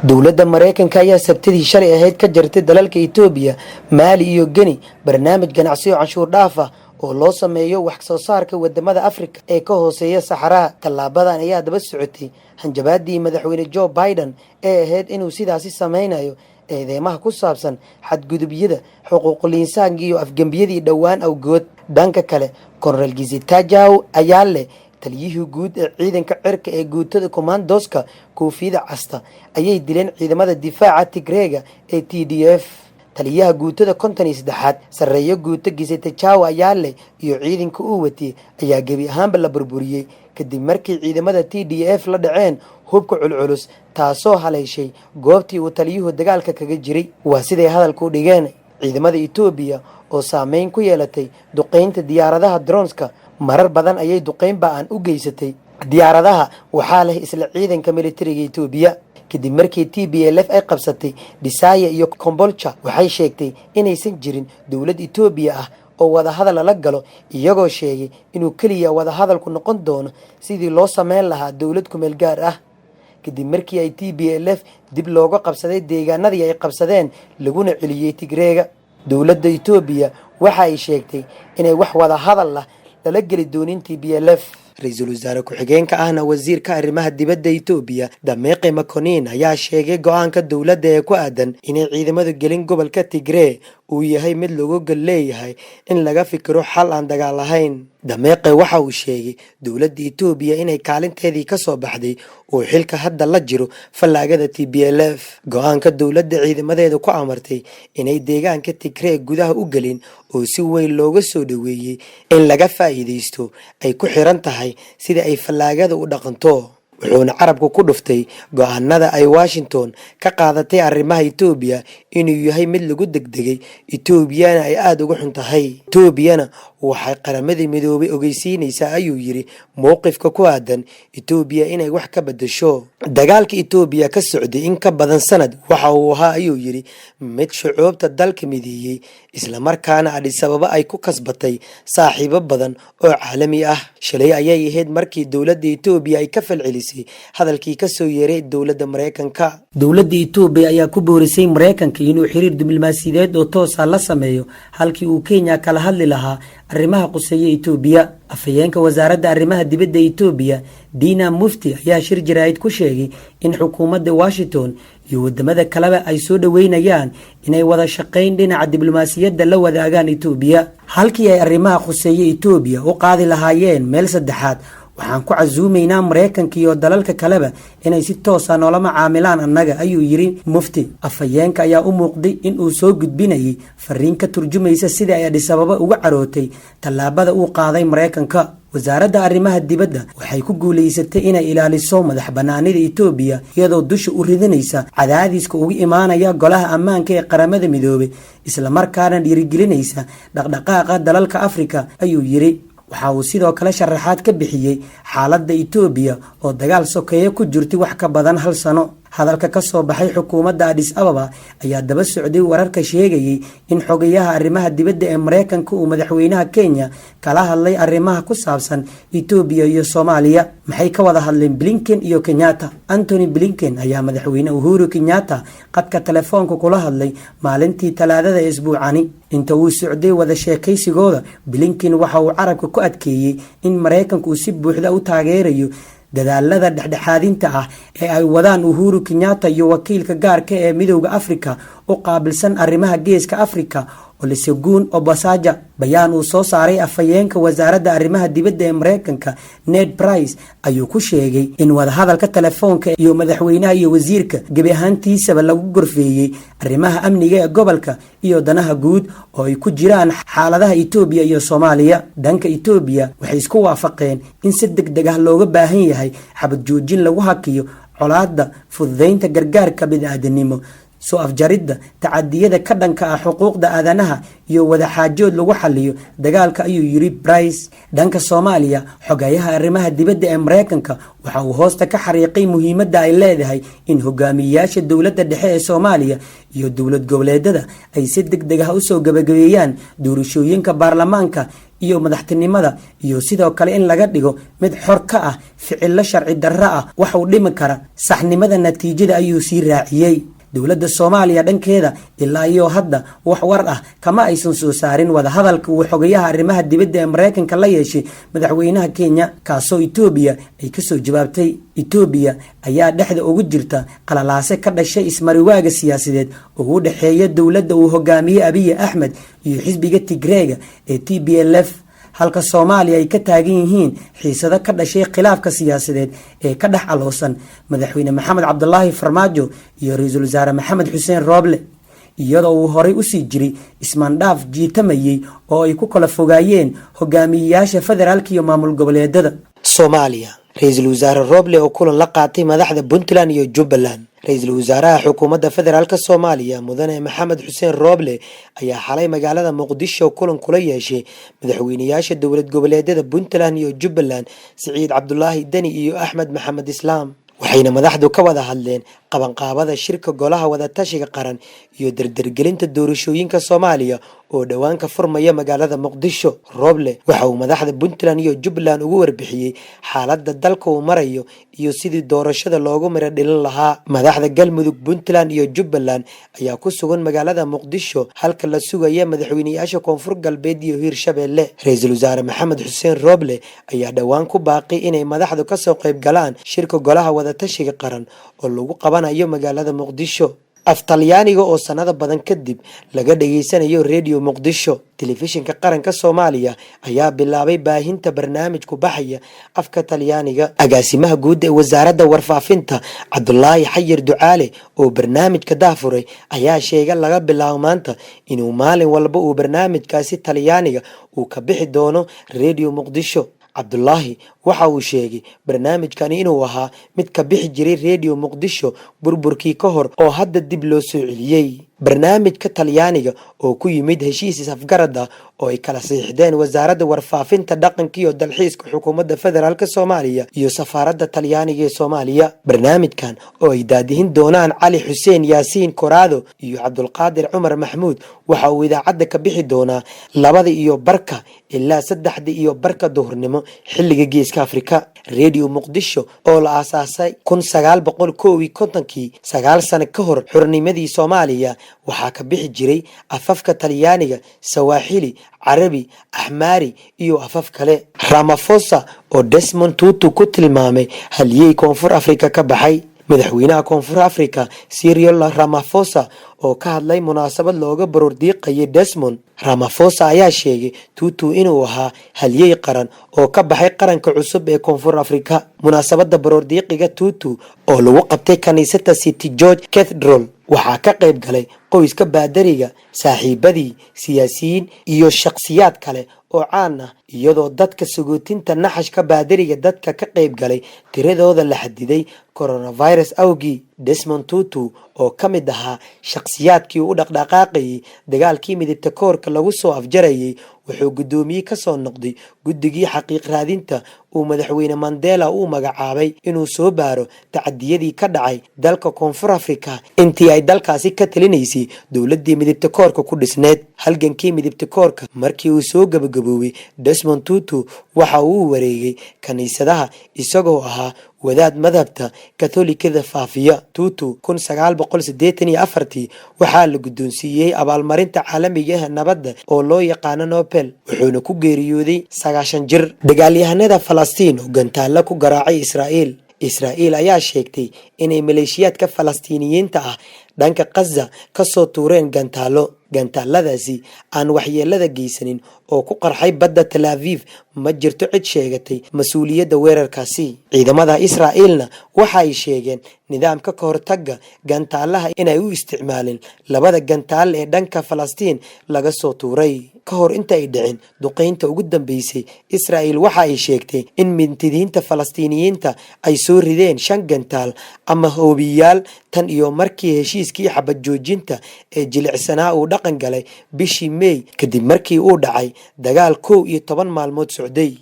Dowladda Maraykanka ayaa Sabtidii shalay ahayd ka jartay dalalka Itoobiya, Maali iyo Geni barnaamij ganacsi oo canshuur dhaaf ah oo loo sameeyo wax soo saarka wadamada Afrika ee ka hooseeya Saxaraha. Tallaabadan ayaa daba socotay hanjabaadii Madaxweyne Joe Biden ee ahayd inuu sidaasi sameynayo eedeymaha ku saabsan xadgudubyada xuquuqul insaanka iyo afgembiyadii dhowaan awgood. Dhanka kale, Kornel Gizitajaw ayaa leh, taliyihii guud ee ciidanka cirka ee guutada commandoska koofiyada casta, ayay dileen ciidamada difaaca Tigreega ee TDF. Taliyaha guutada 53aad, sarreeyo guuto Gizetajaw Ayaale, iyo ciidanka uu watiyey ayaa gebi ahaanba la burburiyey kadib markii ciidamada TDF la dhaceen hubka culculus, taasoo haleeshay goobtii uu taliyuhu dagaalka kaga jiray, waa siday hadalka u dhigeen. Ciidamada Itoobiya oo saameyn ku yeelatay duqeynta diyaaradaha droneska marar badan ayay duqeyn ba-an u geysatay diyaaradaha waxaa leh isla ciidanka militariga Itoobiya. Kadib markii TPLF ay qabsatay Dhisaya iyo Kombolcha, waxay sheegtay inaysan jirin dowlad Itoobiya ah oo wadahadal lala galo, iyagoo sheegay inuu keliya wadahadalku noqon doono sidii loo sameyn lahaa dowlad kumeel gaar ah. Kadib markii ay TPLF dib looga qabsaday deegaanadii ay qabsadeen laguna celiyey Tigreega, dowladda Itoobiya waxa ay sheegtay inay wax wadahadal ah lala geli doonin TPLF. Ra-iisul wasaare ku-xigeenka ahna wasiirka arrimaha dibadda Itoobiya, Dameeqe Makonin, ayaa sheegay go-aanka dowladda ee ku aadan inay ciidamadu gelin gobolka Tigree uu yahay mid looga gol leeyahay in laga fikiro xal aan dagaal ahayn. Dameeqe waxa uu sheegay dowladda Itoobiya inay kaalinteedii ka soo baxday uu xilka hadda la jiro fallaagada TPLF. Go-aanka dowladda ciidamadeeda ku amartay inay deegaanka Tigree gudaha u gelin oo si weyn looga soo dhoweeyey in laga faa'iidaysto ay ku xiran tahay sida ay fallaagada u dhaqanto, wuxuuna carabka ku dhuftay go-aanada ay Washington ka qaadatay arrimaha Itoobiya inuu yahay mid lagu degdegay, Etoobiyana ay aada uga xun tahay. Etoobiyana waxay Qaramada Midoobay ogeysiinaysaa, ayuu yiri, mowqifka ku aadan Etoobiya inay wax ka bedesho. Dagaalka Etoobiya ka socday in ka badan sanad waxa uu ahaa, ayuu yiri, mid shucuubta dalka mideeyey, islamarkaana Addis Ababa ay ku kasbatay saaxiibo badan oo caalami ah. Shalay ayay ahayd markii dowladda Etoobiya ay ka falcelisay hadalkii kasoo yeeray dowladda Mareykanka. Dowladda Etoobiya ayaa ku boorisay Mareykanka inuu xiriir diblomaasiyadeed oo toosa la sameeyo halkii uu Kenya kala hadli lahaa arrimaha quseeya Etoobiya. Afhayeenka wasaaradda arrimaha dibadda Etoobiya, Dina Mufti, ayaa shir jaraa'id ku sheegay in xukuumadda Washington iyo wadamada kaleba ay soo dhoweynayaan inay wada shaqayn dhinaca diblomaasiyadda la wadaagaan Etoobiya halkii ay arrimaha khuseeya Etoobiya u qaadi lahaayeen meel saddexaad. "Waxaan ku casuumaynaa Maraykanka iyo dalalka kaleba inay si toosa noola macaamilaan annaga," ayuu yiri Mufti. Afhayeenka ayaa u muuqday in uu soo gudbinayay fariin ka turjumaysa sidai ay Addis Ababa uga carootay tallaabada uu qaaday Maraykanka. Wasaaradda arrimaha dibadda waxay ku guulaysatay inay ilaaliso madax bannaanida Etoobiya iyadoo dusha u ridanaysa cadaadiska uga imaanaya Golaha Ammaanka ee Qaramada Midoobay, islamarkaana dhiirigelinaysa dhaqdhaqaaqa dalalka Afrika, ayuu yiri. Waxa uu sidoo kale sharaxaad ka bixiyey xaaladda Etoobiya oo dagaal sokeeye ku jirtay wax ka badan hal sano. Hadalka ka soo baxay xukuumadda Addis Ababa ayaa daba socday wararka sheegayay in xogayaha arrimaha dibadda ee Mareykanka uu madaxweynaha Kenya kala hadlay arrimaha ku saabsan Etoobiya iyo Soomaaliya. Maxay ka wada hadleen Blinken iyo Kenyatta? Antony Blinken ayaa Madaxweyne Uhuru Kenyatta qadka telefoonka kula hadlay maalintii Talaadada ee isbuucani. Inta uu socday wada sheekaysigooda, Blinken waxa uu carabka ku adkeeyey in Maraykanka uu si buuxda u taageerayo dadaalada dhexdhexaadinta ah ee ay wadaan Uhuru Kenyatta iyo wakiilka gaarka ee Midowda Afrika u qaabilsan arrimaha Geeska Afrika, Olusegun Obasanjo. Bayaan uu soo saaray afhayeenka wasaaradda arrimaha dibadda ee Mareykanka, Ned Price, ayuu ku sheegay in wadahadalka telefoonka iyo madaxweynaha iyo wasiirka gebi ahaantiisaba lagu gorfeeyey arrimaha amniga ee gobolka iyo danaha guud oo ay ku jiraan xaaladaha Etoobiya iyo Soomaaliya. Dhanka Etoobiya, waxay isku waafaqeen in si deg deg ah looga baahan yahay xabad joojin lagu hakiyo colaadda, fududeynta gargaarka bini'aadanimo. Soo afjaridda tacadiyada ka dhanka ah xuquuqda aadanaha iyo wadaxaajood lagu xaliyo dagaalka, ayuu yiri Price. Dhanka Soomaaliya, xogayaha arrimaha dibadda ee Mareykanka waxa uu hoosta ka xariiqay muhiimadda ay leedahay in hogaamiyeyaasha dowladda dhexe ee Soomaaliya iyo dowlad goboleedada ay si deg deg ah usoo gabagabeeyaan doorashooyinka baarlamaanka iyo madaxtinimada, iyo sidoo kale in laga dhigo mid xor ka ah ficilo sharci darro ah, waxuu dhimi kara saxnimada natiijada, ayuu sii raaciyey. Dowladda Soomaaliya dhankeeda ilaa iyo hadda wax war ah kama aysan soo saarin wadahadalka uu xogayaha arrimaha dibadda ee Mareykanka la yeeshay madaxweynaha Kenya, kaasoo Itoobiya ay kasoo jawaabtay. Itoobiya ayaa dhexda ugu jirta qalalaase ka dhashay ismariwaaga siyaasadeed oo u dhexeeya dowladda uu hogaamiyey Abiy Axmed iyo xisbiga Tigreega ee TPLF, halka Soomaaliya ay ka taagan yihiin xiisado ka dhashay khilaafka siyaasadeed ee ka dhex aloosan Madaxweyne Maxamed Cabdulaahi Farmaajo iyo Ra-iisul Wasaare Maxamed Xuseen Rooble, iyadoo uu horay usii jiray ismaandhaaf jiitamayey oo ay ku kala fogaayeen hogaamiyeyaasha federaalka iyo maamul goboleedada. Soomaaliya, Ra-iisul Wasaare Rooble oo kulan la qaatay madaxda Puntland iyo Jubbaland. Ra-iisul Wasaaraha Xukuumadda Federaalka Soomaaliya, Mudane Maxamed Xuseen Rooble, ayaa xalay magaalada Muqdisho kulan kula yeeshay madaxweyneyaasha dowlad goboleedyada Puntland iyo Jubbaland, Siciid Cabdulaahi Deni iyo Axmed Maxamed Islaam, waxayna madaxdu ka wada hadleen qabanqaabada shirka Golaha Wadatashiga Qaran iyo dardargelinta doorashooyinka Soomaaliya oo dhowaan ka furmaya magaalada Muqdisho. Rooble waxa uu madaxda Puntland iyo Jubbaland ugu warbixiyey xaaladda dalka uu marayo iyo sidii doorashada loogu miro dhilin lahaa. Madaxda Galmudug, Puntland iyo Jubbaland ayaa ku sugan magaalada Muqdisho, halka la sugaya madaxweyneyaasha Koonfur Galbeed iyo Hiirshabelle. Ra-iisul Wasaare Maxamed Xuseen Rooble ayaa dhowaan ku baaqay inay madaxdu kasoo qayb galaan shirka Golaha Wadatashiga Qaran oo lagu qabanayo magaalada Muqdisho. Af Talyaaniga oo sanado badan kadib laga dhageysanayo Redio Muqdisho. Telefishinka Qaranka Soomaaliya ayaa bilaabay baahinta barnaamij ku baxaya afka Talyaaniga. Agaasimaha guud ee Wasaaradda Warfaafinta, Cabdulaahi Xayir Ducaale, oo barnaamijka daafuray ayaa sheegay laga bilaabo maanta inuu maalin walba uu barnaamijkaasi Talyaaniga uu ka bixi doono Redio Muqdisho. Cabdulaahi waxa uu sheegay barnaamijkani inuu ahaa mid ka bixi jiray Redio Muqdisho burburkii ka hor oo hadda dib loo soo celiyey. Barnaamijka Talyaaniga oo ku yimid heshiis is-afgarad ah oo ay kala saxiixdeen Wasaaradda Warfaafinta, Dhaqanka iyo Dalxiiska Xukuumadda Federaalka Soomaaliya iyo Safaaradda Talyaaniga ee Soomaaliya. Barnaamijkan oo ay daadihin doonaan Cali Xuseen Yaasiin Koraado iyo Cabdulqaadir Cumar Maxmuud waxa uu idaacadda ka bixi doonaa 2:30 ilaa 3:30 duhurnimo xilliga Geeska Afrika. Redio Muqdisho oo la aasaasay 1951-kii, 9 sano ka hor xornimadii Soomaaliya, waxaa ka bixi jiray afafka Talyaaniga, Sawaaxili, Carabi, Axmaari iyo afaf kale. Ramaphosa oo Desmond Tutu ku tilmaamay halyey Koonfur Afrika ka baxay. Madaxweynaha Koonfur Africa Cyril Ramaphosa oo ka hadlay munaasabad looga baroordiiqayay Desmond Ramaphosa ayaa sheegay Tutu inuu ahaa halyey qaran oo ka baxay qaranka cusub ee Koonfur Africa. Munaasabada baroordiiqiga Tutu oo lagu qabtay kaniisada St George Cathedral waxaa ka qayb galay qoyska baadariga, saaxiibadii, siyaasiyiin iyo shakhsiyaad kale oo caan ah, iyadoo dadka sagootinta naxashka baadariga dadka ka qayb galay tiradooda la xadiday coronavirus awgii. Desmond Tutu oo ka mid ahaa shakhsiyaadkii u dhaqdhaqaaqayay dagaalkii midibta koorka lagu soo afjarayay, wuxuu guddoomiye kasoo noqday guddigii xaqiiq raadinta uu Madaxweyne Mandela uu magacaabay inuu soo baaro tacadiyadii ka dhacay dalka Koonfur Africa intii ay dalkaasi ka talinaysay dowladii midibta koorka ku dhisneed. Halgankii midibta koorka markii uu soo gabagaboobay, Desmond Tutu waxa uu wareegay kaniisadaha isagoo ahaa wadaad madhabta Katholikada faafiya. Tutu 1984-tii waxaa la guddoonsiiyey abaalmarinta caalamiga ah nabadda oo loo yaqaano Nobel, wuxuuna ku geeriyooday 90 jir. Dagaalyahanada Falastiin oo gantaalla ku garaacay Israa'iil. Israa'iil ayaa sheegtay inay maleeshiyaadka Falastiiniyiinta ah dhanka Khaza kasoo tuureen gantaallo. Gantaaladaasi aan waxyeelada geysanin oo ku qarxay badda Tel Aviv. Ma jirto cid sheegatay mas-uuliyadda weerarkaasi. Ciidamada Israa'iilna waxa ay sheegeen nidaamka ka hortagga gantaalaha inay u isticmaaleen labada gantaal ee dhanka Falastiin laga soo tuuray. Ka hor inta ay dhicin duqeynta ugu dambeysay, Israa'iil waxa ay sheegtay in mintidiinta Falastiiniyiinta ay soo rideen shan gantaal ama hoobiyaal. tan iyo markii heshiiskii xabad joojinta ee jilicsanaa uu dhaqan galay bishii May, kadib markii uu dhacay dagaal 11 maalmood socday.